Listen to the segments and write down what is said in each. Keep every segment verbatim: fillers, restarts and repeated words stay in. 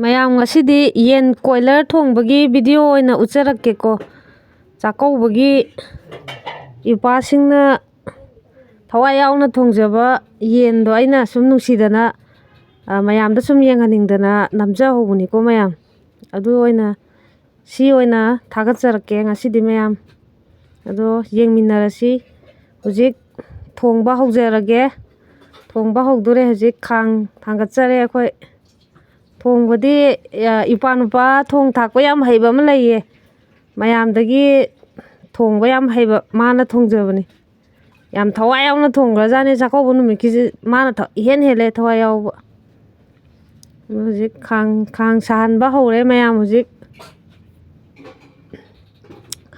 ꯃꯌꯥꯝ, ꯉꯁꯤꯗꯤ ꯌꯦꯟ ꯀꯣꯏꯂꯔ ꯊꯣꯡꯕꯒꯤ ꯚꯤꯗꯤꯑꯣ ꯑꯣꯏꯅ ꯎꯠꯆꯔꯛꯀꯦꯀꯣ꯫ ꯆꯥꯛꯀꯧꯕꯒꯤ ꯏꯄꯥꯁꯤꯡꯅ ꯊꯋꯥꯏ ꯌꯥꯎꯅ ꯊꯣꯡꯖꯕ ꯌꯦꯟꯗꯣ ꯑꯩꯅ ꯁꯨꯝ ꯅꯨꯡꯁꯤꯗꯅ, ꯑ, ꯃꯌꯥꯝꯗ ꯁꯨꯝ ꯌꯦꯡꯍꯟꯅꯤꯡꯗꯅ ꯅꯝꯖꯍꯧꯕꯅꯤꯀꯣ ꯃꯌꯥꯝ꯫ ꯑꯗꯨ ꯑꯣꯏꯅ, ꯁꯤ ꯑꯣꯏꯅ ꯊꯥꯒꯠꯆꯔꯛꯀꯦ ꯉꯁꯤꯗꯤ ꯃꯌꯥꯝ꯫ ꯑꯗꯣ ꯌꯦꯡꯃꯤꯟꯅꯔꯁꯤ꯫ ꯍꯧꯖꯤꯛ ꯊꯣꯡꯕ ꯍꯧꯖꯔꯒꯦ꯫ ꯊꯣꯡꯕ ꯍꯧꯗꯣꯔꯦ꯫ ꯍꯧꯖꯤꯛ ꯈꯥꯡ ꯊꯥꯡꯒꯠꯆꯔꯦ ꯑꯩꯈꯣꯏ꯫ ꯊꯣꯡꯕꯗꯤ, ꯑ, ꯏꯄꯥ ꯅꯨꯄꯥ ꯊꯣꯡ ꯊꯥꯛꯄ ꯌꯥꯝ ꯍꯩꯕ ꯑꯃ ꯂꯩꯌꯦ꯫ ꯃꯌꯥꯝꯗꯒꯤ ꯊꯣꯡꯕ ꯌꯥꯝ ꯍꯩꯕ ꯃꯥꯅ ꯊꯣꯡꯖꯕꯅꯤ꯫ ꯌꯥꯝ ꯊꯋꯥꯏ ꯌꯥꯎꯅ ꯊꯣꯡꯈ꯭ꯔꯖꯥꯠꯅꯤ ꯆꯥꯛꯀꯧꯕ ꯅꯨꯃꯤꯠꯀꯤꯁꯤ꯫ ꯃꯥꯅ ꯊ-, ꯏꯍꯦꯟ ꯍꯦꯜꯂꯦ ꯊꯋꯥꯏ ꯌꯥꯎꯕ꯫ ꯑꯗꯨ ꯍꯧꯖꯤꯛ ꯈꯥꯡ, ꯈꯥꯡ ꯁꯥꯍꯟꯕ ꯍꯧꯔꯦ ꯃꯌꯥꯝ ꯍꯧꯖꯤꯛ꯫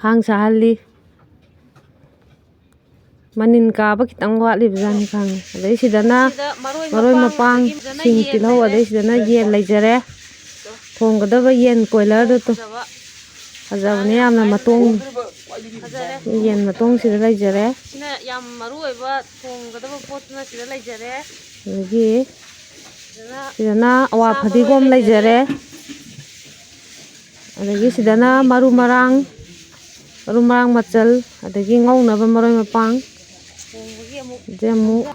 ꯈꯥꯡ ꯁꯥꯍꯜꯂꯤ꯫ ꯃꯅꯤꯟ ꯀꯥꯕ ꯈꯤꯇꯪ ꯋꯥꯠꯂꯤꯕ ꯖꯥꯠꯅꯤ ꯈꯥꯡ꯫ ꯑꯗꯩ ꯁꯤꯗꯅ ꯁꯤꯗ ꯃꯔꯣꯏ ꯃꯔꯣꯏ ꯃꯄꯥꯡ, ꯃꯄꯥꯡ, ꯑꯗꯒꯤ ꯁꯤꯗꯅ ꯁꯤꯡ ꯌꯦꯟ ꯇꯤꯜꯍꯧ, ꯂꯩꯔꯦ꯫ ꯑꯗꯩ ꯁꯤꯗꯅ ꯌꯦꯟ ꯂꯩꯖꯔꯦ꯫ ꯊꯣꯡꯒꯗꯕ ꯌꯦꯟ ꯀꯣꯏꯂꯔꯗꯨ ꯇꯨ꯫ ꯐꯖꯕ꯫ ꯐꯖꯕꯅꯦ ꯌꯥꯝꯅ ꯃꯇꯣꯡ꯫ ꯐꯖꯔꯦ꯫ ꯌꯦꯟ ꯃꯇꯣꯡꯁꯤꯗ ꯂꯩꯖꯔꯦ꯫ ꯁꯤꯅ ꯌꯥꯝ ꯃꯔꯨ ꯑꯣꯏꯕ ꯊꯣꯡꯒꯗꯕ ꯄꯣꯠꯇꯨꯅ ꯁꯤꯗ ꯂꯩꯖꯔꯦ꯫ ꯑꯗꯒꯤ ꯁꯤꯗꯅ ꯁꯤꯗꯅ ꯑꯋꯥ ꯁꯥ ꯐꯗꯤꯒꯣꯝ ꯃꯔꯣꯏ ꯂꯩꯖꯔꯦ꯫ ꯂꯩꯖꯔꯦ꯫ ꯑꯗꯒꯤ ꯁꯤꯗꯅ ꯃꯔꯨ ꯃꯔꯥꯡ, ꯃꯔꯨ ꯃꯔꯥꯡ ꯃꯆꯜ, ꯑꯗꯒꯤ ꯉꯧꯅꯕ ꯃꯔꯣꯏ ꯃꯄꯥꯡ꯫ ꯊꯣꯡꯕꯒꯤ ꯑꯃꯨꯛ ꯑꯗꯩ ꯑꯃꯨꯛ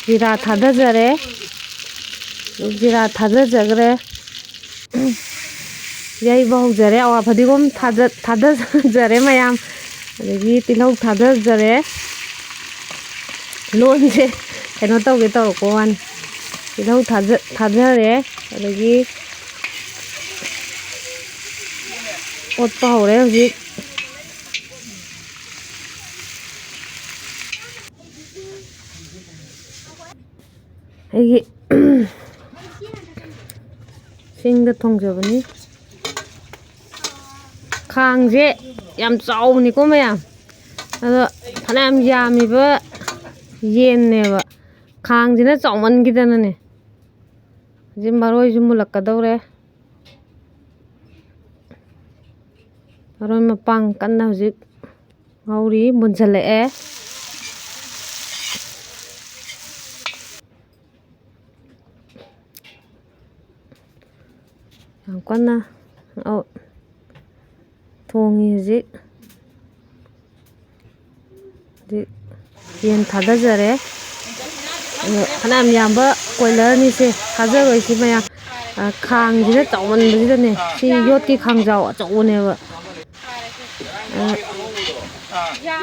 ꯖꯤꯔꯥ ꯊꯥꯗꯖꯔꯦ꯫ ꯖꯤꯔꯥ ꯊꯥꯗꯖꯈ꯭ꯔꯦ꯫ ꯌꯩꯕ ꯍꯧꯖꯔꯦ꯫ ꯑꯋꯥ ꯐꯗꯤꯒꯣꯝ ꯊꯥꯗ-, ꯊꯥꯗꯖꯔꯦ ꯃꯌꯥꯝ꯫ ꯑꯗꯒꯤ ꯇꯤꯜꯍꯧ ꯊꯥꯗꯖꯔꯦ꯫ ꯂꯣꯟꯁꯦ ꯀꯩꯅꯣ ꯇꯧꯒꯦ ꯇꯧꯔꯛꯄ ꯋꯥꯅꯤ꯫ ꯇꯤꯜꯍꯧ ꯊꯥꯗ-, ꯊꯥꯗꯔꯦ꯫ ꯑꯗꯒꯤ ꯑꯣꯠꯄ ꯍꯧꯔꯦ ꯍꯧꯖꯤꯛ꯫ ꯑꯩꯒꯤ ꯁꯤꯡꯗ ꯊꯣꯡꯖꯕꯅꯤ꯫ ꯈꯥꯡꯁꯦ ꯌꯥꯝ ꯆꯥꯎꯕꯅꯤꯀꯣ ꯃꯌꯥꯝ꯫ ꯑꯗꯣ ꯐꯅꯌꯥꯝ ꯌꯥꯝꯃꯤꯕ ꯌꯦꯟꯅꯦꯕ꯫ ꯈꯥꯡꯁꯤꯅ ꯆꯥꯎꯃꯟꯈꯤꯗꯅꯅꯦ꯫ ꯍꯧꯖꯤꯛ ꯃꯔꯣꯏꯁꯨ ꯃꯨꯜꯂꯛꯀꯗꯧꯔꯦ꯫ ꯃꯔꯣꯏ ꯃꯄꯥꯡ ꯀꯟꯅ ꯍꯧꯖꯤꯛ ꯉꯧꯔꯤ, ꯃꯨꯟꯖꯜꯂꯛꯑꯦ꯫ ꯌꯥꯝ ꯀꯟꯅ, ꯑꯧ, ꯊꯣꯡꯉꯤ ꯍꯧꯖꯤꯛ꯫ ꯍꯧꯖꯤꯛ ꯌꯦꯟ ꯊꯥꯗꯖꯔꯦ꯫ ꯑꯗꯣ ꯐꯅꯌꯥꯝ ꯌꯥꯝꯕ ꯀꯣꯏꯂꯔꯅꯤꯁꯦ, ꯊꯥꯖꯔꯣꯏꯁꯤ ꯃꯌꯥꯝ꯫ ꯑ, ꯈꯥꯡꯁꯤꯅ ꯆꯥꯎꯃꯟꯕꯁꯤꯗꯅꯦ, ꯁꯤ ꯌꯣꯠꯀꯤ ꯈꯥꯡꯖꯥꯎ ꯑꯆꯧꯕꯅꯦꯕ꯫ ꯑ,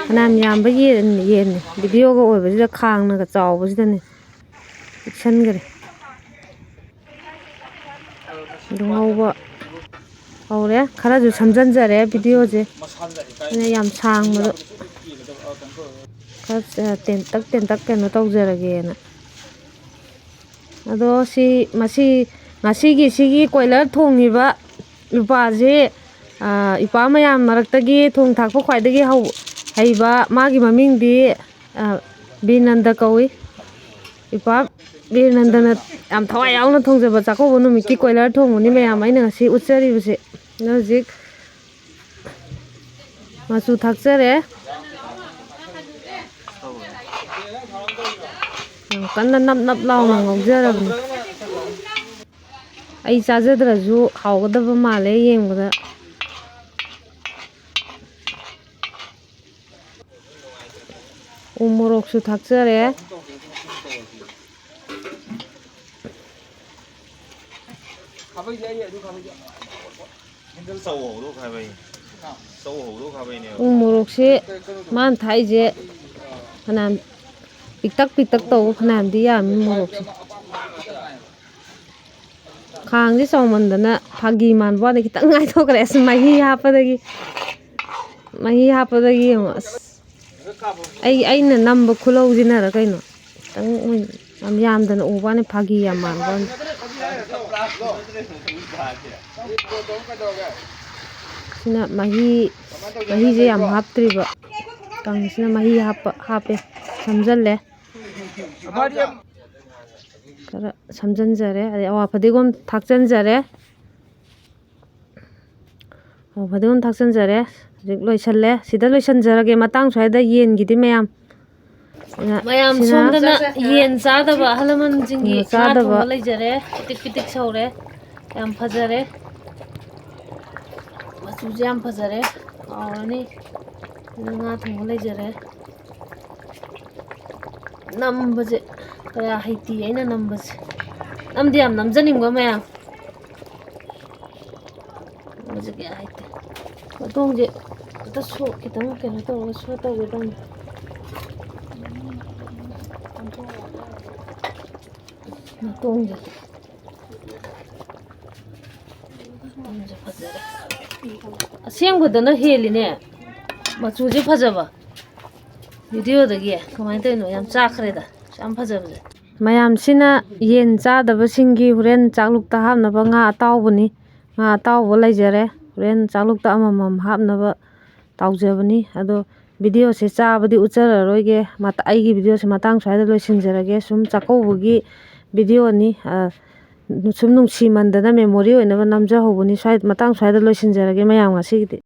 ꯐꯅꯌꯥꯝ ꯌꯥꯝꯕ ꯌꯦꯟ, ꯌꯦꯟꯅꯤ꯫ ꯚꯤꯗꯤꯑꯣꯒ ꯑꯣꯏꯕꯁꯤꯗ ꯈꯥꯡꯅꯒ ꯆꯥꯎꯕꯁꯤꯗꯅꯦ ꯄꯤꯛꯁꯟꯈꯔꯦ꯫ ꯑꯗꯨ ꯉꯧꯕ ꯍꯧꯔꯦ꯫ ꯈꯔꯁꯨ ꯁꯝꯖꯟꯖꯔꯦ ꯚꯤꯗꯤꯑꯣꯁꯦ, ꯑꯩꯅ ꯌꯥꯝ ꯁꯥꯡꯕꯗꯣ ꯈꯔ ꯇꯦꯟꯇꯛ ꯇꯦꯟꯇꯛ ꯀꯩꯅꯣ ꯇꯧꯖꯔꯒꯦꯅ꯫ ꯑꯗꯣ ꯁꯤ, ꯃꯁꯤ, ꯉꯁꯤꯒꯤ ꯁꯤꯒꯤ ꯀꯣꯏꯂꯔ ꯊꯣꯡꯉꯤꯕ ꯅꯨꯄꯥꯁꯤ, ꯑ, ꯏꯄꯥ ꯃꯌꯥꯝ ꯃꯔꯛꯇꯒꯤ ꯊꯣꯡ ꯊꯥꯛꯄ ꯈ꯭ꯋꯥꯏꯗꯒꯤ ꯍꯧ-, ꯍꯩꯕ, ꯃꯥꯒꯤ ꯃꯃꯤꯡꯗꯤ, ꯑ, ꯕꯤꯔꯅꯟꯗ ꯀꯧꯏ꯫ ꯏꯄꯥ ꯕꯤꯔꯅꯟꯗꯅ ꯌꯥꯝ ꯊꯋꯥꯏ ꯌꯥꯎꯅ ꯊꯣꯡꯖꯕ ꯆꯥꯛꯀꯧꯕ ꯅꯨꯃꯤꯠꯀꯤ ꯀꯣꯏꯂꯔ ꯊꯣꯡꯕꯅꯤ ꯃꯌꯥꯝ ꯑꯩꯅ ꯉꯁꯤ ꯎꯠꯆꯔꯤꯕꯁꯦ꯫ ꯑꯗꯣ ꯍꯧꯖꯤꯛ ꯃꯆꯨ ꯊꯥꯛꯆꯔꯦ꯫ ꯌꯥꯝ ꯀꯟꯅ ꯅꯞ ꯅꯞ ꯂꯥꯎꯅ ꯉꯧꯖꯔꯕꯅꯤ꯫ ꯑꯩ ꯆꯥꯖꯗ꯭ꯔꯁꯨ ꯍꯥꯎꯒꯗꯕ ꯃꯥꯜꯂꯦ ꯌꯦꯡꯕꯗ꯫ ꯎ ꯃꯣꯔꯣꯛꯁꯨ ꯊꯥꯛꯆꯔꯦ꯫ ꯎ ꯃꯣꯔꯣꯛꯁꯦ ꯃꯥꯅ ꯊꯥꯛꯏꯁꯦ ꯐꯅꯌꯥꯝ ꯄꯤꯛꯇꯛ ꯄꯤꯛꯇꯛ ꯇꯧꯕ ꯐꯅꯌꯥꯝꯗꯤ ꯌꯥꯝꯃꯤ ꯃꯣꯔꯣꯛꯁꯦ꯫ ꯈꯥꯡꯁꯦ ꯆꯥꯎꯃꯟꯗꯅ ꯐꯥꯒꯤ ꯃꯥꯟꯕ ꯋꯥꯅꯤ, ꯈꯤꯇꯪ ꯉꯥꯏꯊꯣꯛꯈ꯭ꯔꯦ꯫ ꯑꯁ, ꯃꯍꯤ ꯍꯥꯞꯄꯗꯒꯤ, ꯃꯍꯤ ꯍꯥꯞꯄꯗꯒꯤ ꯌꯦꯡꯉꯣ꯫ ꯑꯁ, ꯑꯩ, ꯑꯩꯅ ꯅꯝꯕ ꯈꯨꯂꯧꯁꯤꯅꯔ ꯀꯩꯅꯣ, ꯈꯤꯇꯪ ꯑꯣꯏ-, ꯌꯥꯝ ꯌꯥꯝꯗꯅ ꯎꯕ ꯋꯥꯅꯤ, ꯐꯥꯒꯤ ꯌꯥꯝ ꯃꯥꯟꯕ ꯋꯥꯅꯤ꯫ ꯁꯤꯅ ꯃꯍꯤ, ꯃꯍꯤꯁꯦ ꯌꯥꯝ ꯍꯥꯞꯇ꯭ꯔꯤꯕ꯫ ꯀꯥꯡꯁꯤꯅ ꯃꯍꯤ ꯍꯥꯞꯄ, ꯍꯥꯞꯄꯦ, ꯁꯝꯖꯜꯂꯦ꯫ ꯈꯔ ꯁꯝꯖꯟꯖꯔꯦ꯫ ꯑꯗꯩ ꯑꯋꯥ ꯐꯗꯤꯒꯣꯝ ꯊꯥꯛꯆꯟꯖꯔꯦ꯫ ꯑꯋꯥ ꯐꯗꯤꯒꯣꯝ ꯊꯥꯛꯆꯟꯖꯔꯦ꯫ ꯍꯧꯖꯤꯛ ꯂꯣꯏꯁꯜꯂꯦ꯫ ꯁꯤꯗ ꯂꯣꯏꯁꯟꯖꯔꯒꯦ꯫ ꯃꯇꯥꯡ ꯁ꯭ꯋꯥꯏꯗ ꯌꯦꯟꯒꯤꯗꯤ ꯃꯌꯥꯝ꯫ ꯑꯗꯨꯅ ꯃꯌꯥꯝ ꯁꯤꯅ ꯁꯣꯝꯗꯅ ꯌꯦꯟ ꯆꯥꯗꯕ ꯑꯍꯜ ꯂꯃꯟꯁꯤꯡꯒꯤ ꯉꯥ ꯆꯥꯗꯕ꯫ ꯊꯣꯡꯕ ꯂꯩꯖꯔꯦ꯫ ꯄꯤꯇꯤꯛ ꯄꯤꯇꯤꯛ ꯁꯧꯔꯦ꯫ ꯌꯥꯝ ꯐꯖꯔꯦ꯫ ꯃꯆꯨꯁꯦ ꯌꯥꯝ ꯐꯖꯔꯦ꯫ ꯍꯥꯎꯔꯅꯤ꯫ ꯑꯗꯨ ꯉꯥ ꯊꯣꯡꯕ ꯂꯩꯖꯔꯦ꯫ ꯅꯝꯕꯁꯦ ꯀꯌꯥ ꯍꯩꯇꯦ ꯑꯩꯅ ꯅꯝꯕꯁꯦ꯫ ꯅꯝꯗꯤ ꯌꯥꯝ ꯅꯝꯖꯅꯤꯡꯕ ꯃꯌꯥꯝ꯫ ꯅꯝꯕꯁꯦ ꯀꯌꯥ ꯍꯩꯇꯦ꯫ ꯃꯇꯣꯡꯁꯦ ꯑꯝꯇ ꯁꯣ-, ꯈꯤꯇꯪ ꯀꯩꯅꯣ ꯇꯧꯔꯒ ꯁꯣ ꯇꯧꯒꯦ ꯇꯧꯅꯤ꯫ ꯃꯇꯣꯡꯁꯦ꯫ ꯃꯇꯣꯡꯁꯦ ꯐꯖꯔꯦ꯫ ꯑꯁꯦꯡꯕꯗꯅ ꯍꯦꯜꯂꯤꯅꯦ ꯃꯆꯨꯁꯦ ꯐꯖꯕ꯫ ꯚꯤꯗꯤꯑꯣꯗꯒꯤ ꯀꯃꯥꯏꯅ ꯇꯧꯔꯤꯅꯣ? ꯌꯥꯝ ꯆꯥꯈ꯭ꯔꯦꯗ꯫ ꯌꯥꯝ ꯐꯖꯕꯁꯦ꯫ ꯃꯌꯥꯝꯁꯤꯅ ꯌꯦꯟ ꯆꯥꯗꯕꯁꯤꯡꯒꯤ ꯍꯣꯔꯦꯟ ꯆꯥꯛꯂꯨꯛꯇ ꯍꯥꯞꯅꯕ ꯉꯥ ꯑꯇꯥꯎꯕꯅꯤ꯫ ꯉꯥ ꯑꯇꯥꯎꯕ ꯂꯩꯖꯔꯦ꯫ ꯍꯣꯔꯦꯟ ꯆꯥꯛꯂꯨꯛꯇ ꯑꯃꯃꯝ ꯍꯥꯞꯅꯕ ꯇꯥꯎꯖꯕꯅꯤ꯫ ꯑꯗꯣ ꯚꯤꯗꯤꯑꯣꯁꯦ ꯆꯥꯕꯗꯤ ꯎꯠꯆꯔꯔꯣꯏꯒꯦ꯫ ꯃꯇ-, ꯑꯩꯒꯤ ꯚꯤꯗꯤꯑꯣꯁꯦ ꯃꯇꯥꯡ ꯁ꯭ꯋꯥꯏꯗ ꯂꯣꯏꯁꯤꯟꯖꯔꯒꯦ꯫ ꯁꯨꯝ ꯆꯥꯛꯀꯧꯕꯒꯤ ꯚꯤꯗꯤꯑꯣꯅꯤ꯫ ꯑ, ꯁꯨꯝ ꯅꯨꯡꯁꯤꯃꯟꯗꯅ ꯃꯦꯃꯣꯔꯤ ꯑꯣꯏꯅꯕ ꯅꯝꯖꯍꯧꯕꯅꯤ꯫ ꯁ꯭ꯋꯥꯏ-, ꯃꯇꯥꯡ ꯁ꯭ꯋꯥꯏꯗ ꯂꯣꯏꯁꯤꯟꯖꯔꯒꯦ ꯃꯌꯥꯝ ꯉꯁꯤꯒꯤꯗꯤ꯫